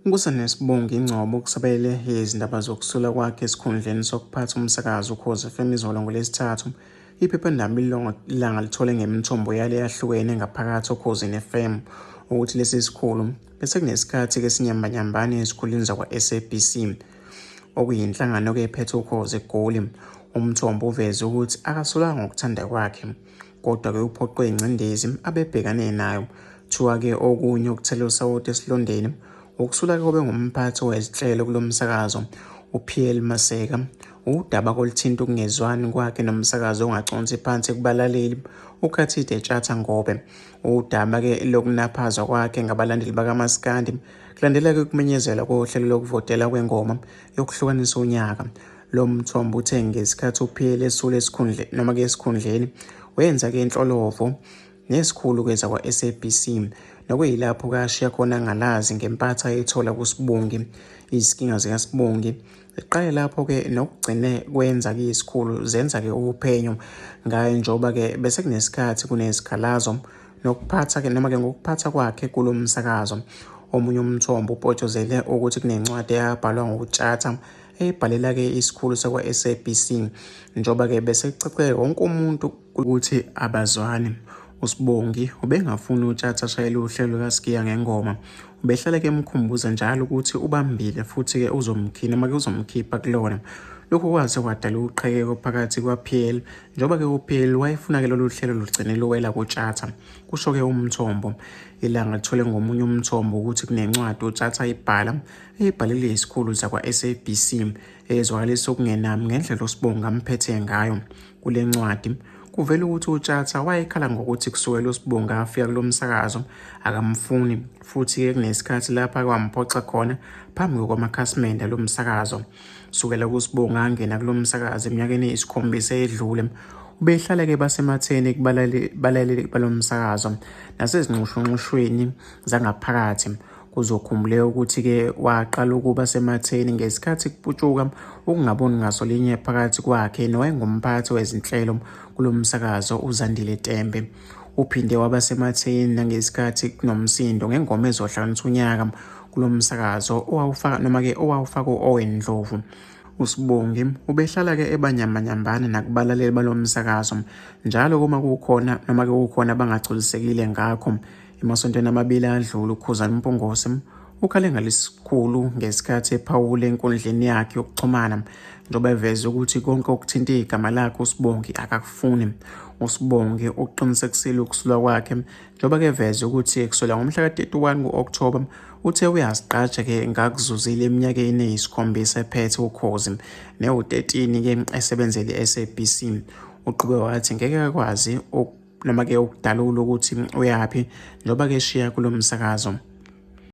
UNkosana Sibongi Ngcobo ukusabele izindaba zokusula kwakhe esikhundleni sokuphatha umsakazo Ukhozi FM izolo ngoLwesithathu. Iphephandaba Ilanga lithole ngemithombo yalo eyahlukene ngaphakathi oKhozini FM ukuthi lesi sikhulu bese kunesikhathi-ke sinyambanyambane ezikhulwini zakwa-SABC okuyinhlangano-ke ephethe Ukhozi eGoli. Umthombo uveze ukuthi akasulanga ngokuthanda kwakhe kodwa-ke uphoqwe ingcindezi abebhekane nayo. Kuthiwa-ke okunye okuthele usawoti esilondeni ukusula-ke kobe ngumphathi wezinhlelo kulo msakazo uPL Maseka. Udaba koluthinta ukungezwani kwakhe nomsakazo ongaconsi phansi kubalaleli uKhathide Tshatha Ngobe. Udaba-ke lokunaphazwa kwakhe ngabalandeli bakamaskandi kulandela-ke ukumenyezelwa kohlelo lokuvotela kwengoma yokuhlukanisa unyaka. Lo mthombo uthe ngesikhathi uPL esula esikhundleni noma-ke esikhundleni wenza-ke inhlolovo nesikhulu ke zakwa-SABC nokuyilapho kashiya khona ngalazi ngempatha ayithola kuSibongi. Izinkinga zikaSibongi ziqale lapho-ke nokugcine kwenza-ke isikhulu zenza-ke uphenyo ngaye njengoba-ke bese kunesikhathi kunezikhalazo nokuphatha-ke noma-ke ngokuphatha kwakhe kulo msakazo. Omunye umthombo upotshozele ukuthi kunencwadi eyabhalwa ngokutshatha eyibhalela-ke isikhulu sakwa-SABC njengoba-ke bese kucace wonke umuntu ukuthi abazwani. USibongi ubengafuni uTshatha ashayele uhlelo lukaSigiya ngengoma. Ubehlale-ke emkhumbuza njalo ukuthi ubambile futhi-ke uzomkhina noma-ke uzomkhipha kulona. Lokhu kwaze kwadala uqhekeko phakathi kwaPL njengoba-ke uPL wayefuna-ke lolu hlelo lugcine luwela kuTshatha, kusho-ke umthombo. Ilanga lithole ngomunye umthombo ukuthi kunencwadi uTshatha ayibhala eyibhalele izikhulu zakwa-SABC ezwakalisa ukungenami ngendlela uSibongi amphethe ngayo. Kule ncwadi kuvela ukuthi uTshatha wayekhala ngokuthi kusukela uSibongi afika kulo msakazo akamfuni futhi-ke kunesikhathi lapho ake wamphoxa khona phambi kwamakhasimende alo msakazo. Kusukela kuSibongi angena kulo msakazo eminyakeni eyisikhombisa eyedlule ubehlala-ke basematheni kubalaleli balo msakazo nasezinxushunxushweni zangaphakathi. Kuzokhumbuleka ukuthi-ke waqala ukuba sematheni ngesikhathi kuputshuka ukungaboni ngaso linye phakathi kwakhe nowayengumphathi wezinhlelo kulo msakazo uZandile Tembe. Uphinde waba sematheni nangesikhathi kunomsindo ngengoma ezohlanganisa unyaka kulo msakazo owawufaka noma-ke owawufaka u-Owen Ndlovu. USibongi ubehlala-ke ebanyambanyambane nakubalaleli balo msakazo njalo uma kukhona noma-ke kukhona abangagculisekile ngakho. Emasontweni amabili adlule uKhuzani Mpungose ukhale ngalesikhulu ngesikhathi ephawula enkundleni yakhe yokuxhumana njengoba eveze ukuthi konke okuthinta igama lakhe uSibongi akakufuni. USibongi uqinisekisile ukusula kwakhe njengoba keveze ukuthi kusukela ngomhla ka-31 ku-Okthoba uthe uyaziqaja-ke ngakuzuzile eminyakeni eyisikhombisa ephethe uKhozi newu-13-ke esebenzele i-SABC. Uqhube wathi ngeke akwazi noma-ke ukudalula ukuthi uyaphi njengoba-ke eshiya kulo msakazo.